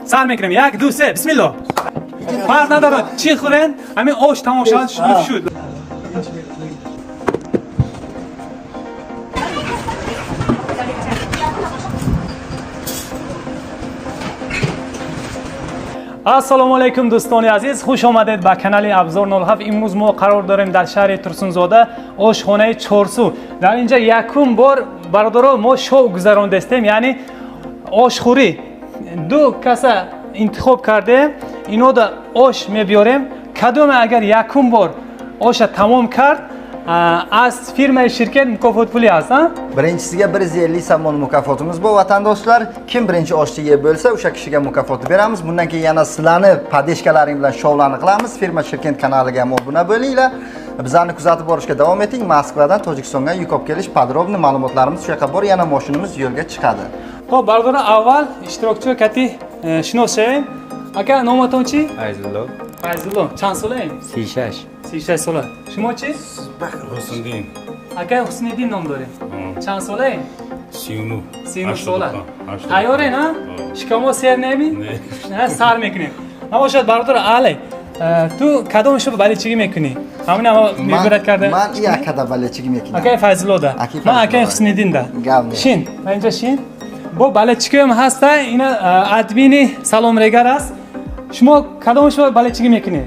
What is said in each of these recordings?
Сар мекунем. 1, 2, 3, бисмиллоҳ. Фарқ надорад чӣ хӯрен, ҳамин ош тамом шавад, шуд. Ассалому алайкум, дӯстони азиз, хуш омадед ба канали Абзор 07. Имрӯз мо қарор дорем дар шаҳри Турсунзода, ошхонаи Чорсу. Дар инҷа якум бор, бародаро, мо шоу гузарондестем, яъне ошхӯрӣ. Ду каса интихоб кардем, инода ош мебиёрем. Кадоме агар якум бор оша тамом кард, аз фирмаи ширкат мукофот пулӣ аст, а? Birinchisiga 150 somon mukofotimiz bor, vatandoshlar. Kim birinchi oshni yeb bo'lsa, o'sha kishiga mukofotni beramiz. Bundan keyin yana sizlarni поддержка laring bilan shoularni qilamiz. Firma Shirkent kanaliga ham obuna bo'linglar. Bizlarni kuzatib borishga davom eting. Moskvadan Tojikistonga yuk olib kelish подробный ma'lumotlarimiz shu yoqqa bor. Yana mashinamiz yo'lga chiqadi. Хоб, бародаро, аввал иштирокчиро кати шинос шавем. Ака, номатон чӣ? Файзулло. Файзулло. Чанд солаем? 36. 36 сола. Шумо чӣ? Ҳусндин. Акай Ҳусниddин ном дорем. Чанд солаем? 39. 39 сола. Тайёрен, а? Шикамо сер неми? Не. Сар мекунем. Набошад, бародар, але ту кадом шо баличигӣ мекунӣ? Ҳамин ама мебирад карда. Ман якада балечиги мекунам. Акай Файзулло да. Акай Ман акай Файзулло. Ҳусниddин да. Гап нест. Шин, ва инҷа шин. Бо балечикиам ҳаста, ина админи Салом Регар аст. Шумо кадом шо балечигӣ мекунӣ?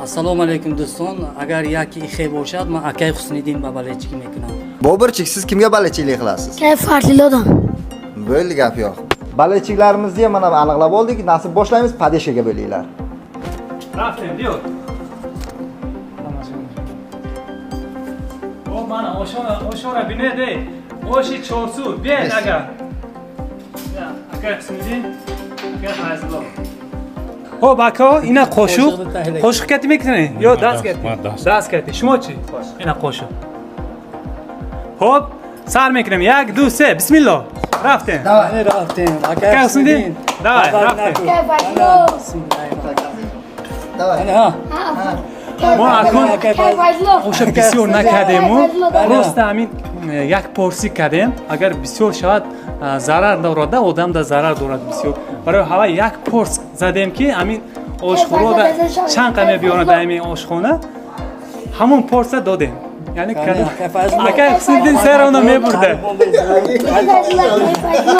Ассалому алайкум, дӯстон. Агар яке ихе бошад, ман акай Ҳусниddин ба балечикӣ мекунам. Boburchik, siz kimga balechilik qilasiz? Kayf Fazlilodan. Bo'ldi, gap yo'q. Balechilarimizni ham mana aniqlab oldik. Nasib boshlaymiz, поддержка ga bo'linglar. Рафтем, биё. О, мана ошона, ошора бинед, эй. Оши Чорсу, биед ага. Я, акай Ҳусниddин, акай Файзулло. Хоб, ака, ина қошуқ. Қошуқни таҳлил. Қошуқ кати мекунӣ? Ё Ман даст даст, кати? ман даст. Даст кати. Шумо чӣ? Ина қошуқ. Хоб, сар мекунем. 1, 2, 3, бисмиллоҳ. Рафтем. Давай, рафтем. Акай Ҳусниddин, давай, рафтем. Кайф Фазлило. Давай. Ана, Мо акун Кайф Фазлило. оша бисёр накардему, Бале. просто ҳамин як порсӣ кардем. Агар бисёр шавад, зарар дорад, одамда зарар дорад бисёр. Барои ҳава як порс задем, ки ҳамин ошхӯрода чанд қа мебиёрад дар ҳамин ошхона, ҳамон порса додем, яъне акай Ҳусниddин серона мебурда.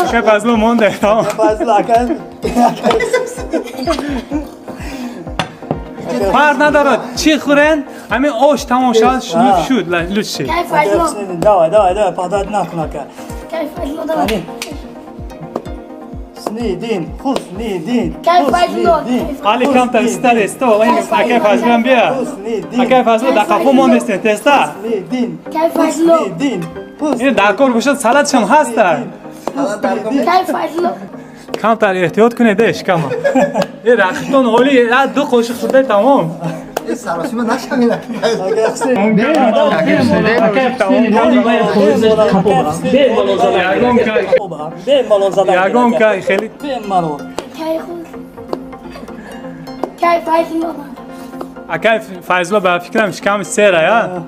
Акай Фазло монда, тамом. Фазло, акай. Фарқ надорад чӣ хӯрен, ҳамин ош тамом шавад, шуд, лучше. Кайф Фазлило. Давай, давай, давай, подать накун, ака. Кайф Фазлило, давай. Ани. Ҳусниddин, Ҳусниddин. Кайф Фазлило. Али камтар истаре, сто, акай Фазлиам бия. Ҳусниddин. Акай Фазло дар қафо мондестен, теста. Ҳусниddин. Кайф Фазлило. Ҳусниddин. Ин дар кор бошад, салатшам ҳаста. Кайф Фазлило. Камтар эҳтиёт кунед, э шикама. Э, рақибтон ҳоли ду қошуқ хӯрда, тамом. Э, саросима нашавед. Бемалол задан. Ягон кай хеле Бемалол. Кайф худ. Кайф Фазлило. Акай Файзулло, ба фикрам, шиками сера, я.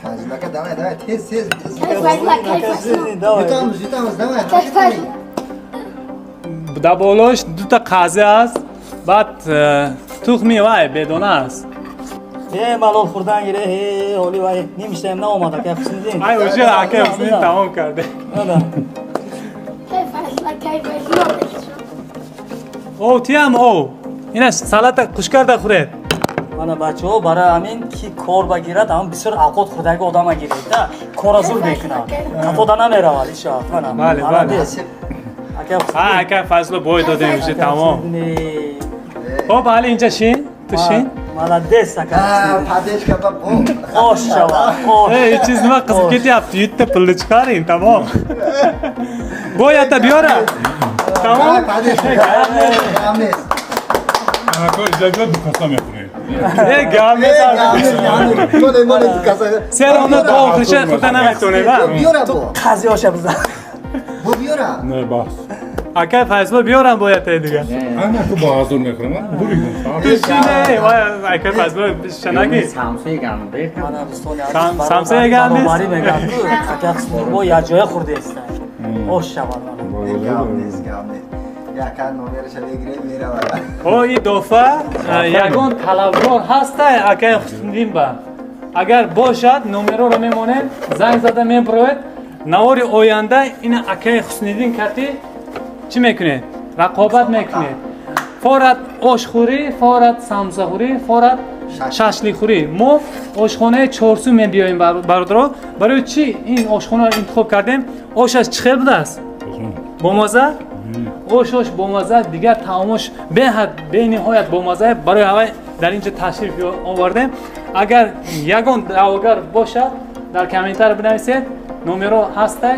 Fazil aka, давай, давай, tez, tez, tez. Кайф Фазлило. Кайф Фазлило. Давай. Yutamiz, yutamiz, давай. Кайф Фазлило. Дар болош дута қазӣ аст, баъд тухми вай бедона аст. Бемалол хӯрдан гире, ҳе, ҳоли вай нимиштаем наомад, акай Ҳусниddин. Ай, уже акай Ҳусниddин тамом карде. Ана. Кайф Фазлило. Кайф Фазлило. О, тиям, о. Ина салата хушкарда хӯред. Мана, бачаҳо, барои ҳамин ки кор багирад, ҳамин бисёр авқот хӯрдаги одама гиред, да, кора зур мекунад, қафода намеравад ҳеҷ вақт. Мана, Бале, бале. молодец. Акай А, акай Фазло бой додем, уже тамом. Хоб, али инҷа шин, ту шин. Молодец, акай Ha, Ҳусниddин. поддержка ба bu. Ош шавад, ош. Эй, чиз нима қизib ketyapti? Yetti pulni chiqaring, tamom. Боята биёра. Тамом? Давай, поддержка. Gap next. Ако иҷозат, ду каса мехӯрем. Э, гап Э, нест. gap next, gap next. Моне, моне, ду каса. Серона дов қилиша хӯрда наметавонед, а? Biyora bu. Қази оша бизан. Bu biyora. Не, бас. Акай Файзулло биёрам боята дига. Ана ку бо ҳазор мехӯрам. Буридум. Ту шин, вай, акай Файзулло шанаги. Самса yegandim. Мана, дӯстони Самса yegandingiz? Баробарӣ мегӯяд, ку ака Ҳусниddin бо якҷоя хӯрдаеста. Ош шавад, мана. Gap next, gap next. Яка номерша мегирем, меравад. О, и дофа ягон талабгор ҳаста, акай Хусниddин ба. Агар бошад, номероро мемонем, занг зада меброед. Навори оянда ина акай Хусниddин кати чӣ мекунед? Рақобат мекунед. Форат ошхӯрӣ, форат самсахӯрӣ, форат шашликхӯрӣ. Мо ошхонаи Чорсу мебиёем, бародаро. Барои чӣ ин ошхонаро интихоб кардем? Ошаш чӣ хел будааст? Бомаза? Ошош бомаза, дигар таомош беҳад бениҳоят бомаза. Барои ҳавай дар ин ҷо ташриф овардем. Агар ягон даъвогар бошад, дар комментар бинависед, номеро ҳастай,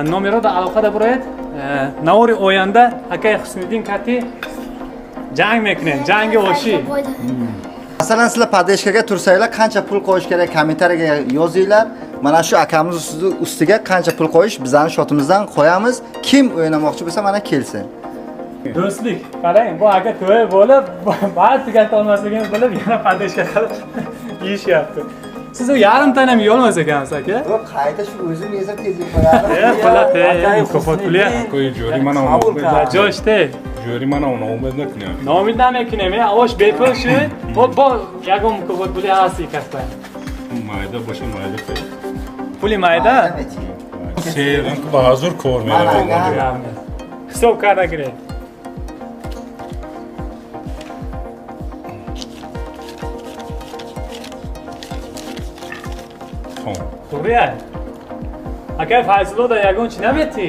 номеро дар алоқада бироед. Навори оянда акай Хусниddин кати ҷанг мекунем, ҷанги ошӣ. Masalan, sizlar поддержка ga tursanglar, qancha pul qo'yish kerak, kommentariyaga yozinglar. Mana shu akamiz ustiga qancha pul qo'yish bizani shotimizdan qo'yamiz. Kim o'ynamoqchi bo'lsa, mana kelsin. Do'stlik, qarang, bu aka to'y bo'lib, bari tugata olmasligini bilib, yana поддержка qilib yeyishyapti. Siz u yarimtani ham yeyolmas ekansiz, aka. Yo'q, qayta shu o'zim yesam tez yeb qo'yardim. E, pulate, Akay mukofot puli. Кои ҷӯри мана Қабул кард. Ҷоште. Ҷӯри мана ноумед накунем. Ноумед намекунем, ош бепул шуд, бо ягон мукофот пули ҳасти касба. Майда боша, майда. Пули майда? Серам ба ҳазур кор меравад. Ҳисоб карда гиред. Туғрия. Акай Файзулло да ягон чи наметӣ?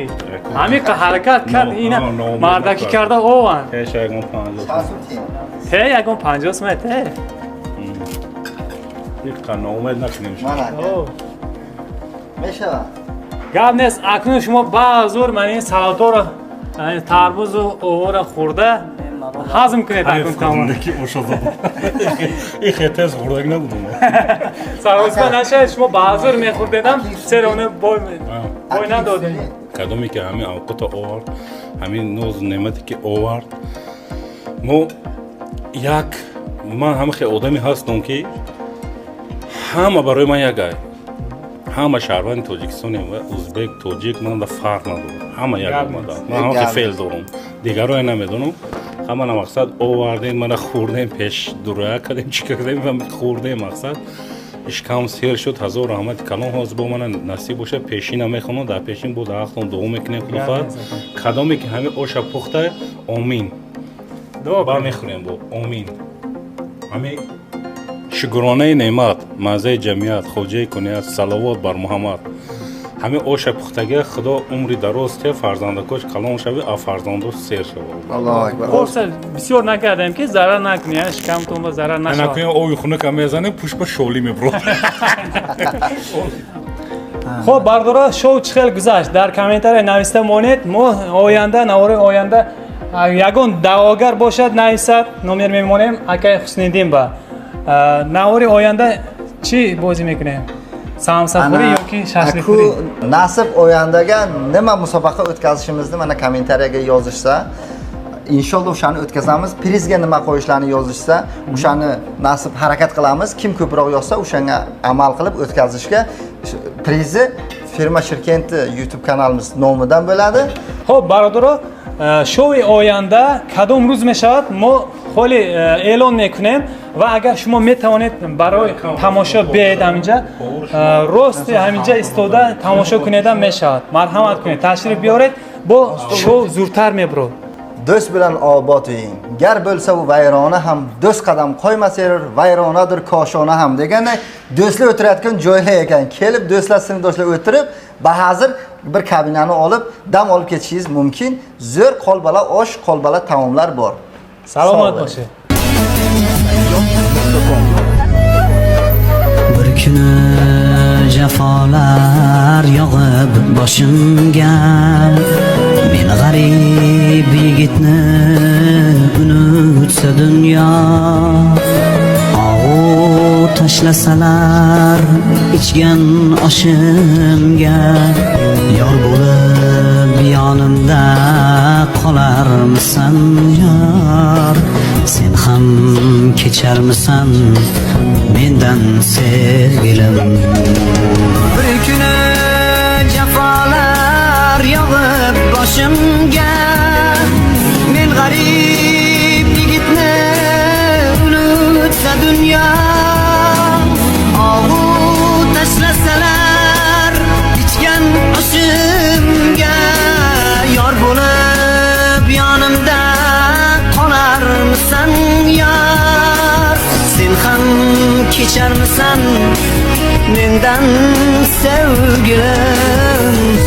Ҳамин ҳаракат кард, ина мардакӣ карда ованд. Пеш ягон 50. Те ягон 50 сум те. Иқа ноумед накунем. Мешавад. Гап нест, акнун шумо баъзур ман ин салаторо, тарбузу овора хӯрда ҳазм кунед акнун тамом. Ихе тез хӯрдаг набудум. Саросима нашавед, шумо баъзур мехӯрдедам, серона бой надодем. Кадоме ки ҳамин авқота овард, ҳамин нозу неъмате ки овард, мо як ман ҳама хел одаме ҳастам ки ҳама барои ман як ай, ҳама шаҳрванди Тоҷикистонем ва узбек, тоҷик ман да фарқ надорам, ҳама як омада. Ман ҳама хел феъл дорам, дигарое намедонам. Ҳамана мақсад овардем, мана хӯрдем, пеш дуроя кардем, чӣ кардем, хӯрдем, мақсад ишкам сер шуд. Ҳазор раҳмати калон. Ҳозир бо мана насиб боша, пешина мехонам, дар пешин бо дар ҳақтон дуо мекунем. Худофар кадоме ки ҳамин оша пухта, омин, ба мехӯрем бо омин. Ҳамин шукронаи неъмат, маззаи ҷамъият, хоҷаи куният, салавот бар Муҳаммад. Ҳамин оша пухтага Худо умри дароз те, фарзандакош калон шави, а фарзандош сер шава. Аллоҳу акбар. Қурса бисёр накардем ки зарар накунӣ, шикамтон ба зарар нашавад. Накунем, ови хунака мезанем, пушт ба шолӣ мебурад. Хоб, бардоро, шоу чӣ хел гузашт? Дар комментария нависта монед. Мо оянда, навори оянда, ягон даъвогар бошад, нависад, номер мемонем акай Хусниddин ба. Навори оянда чӣ бозӣ мекунем? Самсахӯрӣ ёки шашликхӯрӣ? Nasib oyandaga nima musobaqa o'tkazishimizni mana kommentariyaga yozishsa, inshaalloh o'shani o'tkazamiz. Prizga nima qo'yishlarini yozishsa, o'shani nasib harakat qilamiz. Kim ko'proq yozsa, o'shanga amal qilib o'tkazishga. Prizi firma Shirkenti YouTube kanalimiz nomidan bo'ladi. Xo'p, бародаро, шоуи оянда кадом рӯз мешавад, мо ҳоли эълон мекунем ва агар шумо метавонед барои тамошо биёед ҳаминҷа, рости ҳаминҷа истода тамошо кунедам мешавад. Марҳамат кунед, ташриф биёред, бо шоу зудтар мебурод. Do'st bilan obod uying gar bo'lsa u vayrona ham, do'st qadam qo'ymas erur, vayronadir koshona ham deganday, do'stlar o'tirayotgan joylar ekan. Kelib do'stlar, sinfdoshlar o'tirib, bahazir bir kabinani olib dam olib ketishingiz mumkin. Zo'r qo'lbola osh, qo'lbola taomlar bor. Salomat bo'ling. Bir kuni jafolar yog'ib boshimga, men g'arib yigitni unutsa dunyo, og'u tashlasalar ichgan oshimga, yor bo'lib yonimda qolarmisan yor, sen ham kecharmisan mendan sevgilim. Bir kuni jafolar yog'ib boshimga. G'arib yigitni unutsa dunyo, og'u tashlasalar ichgan oshimga, yor bo'lib yonimda qolarmisan, yor? Sen ham kecharmisan mendan, sevgilim?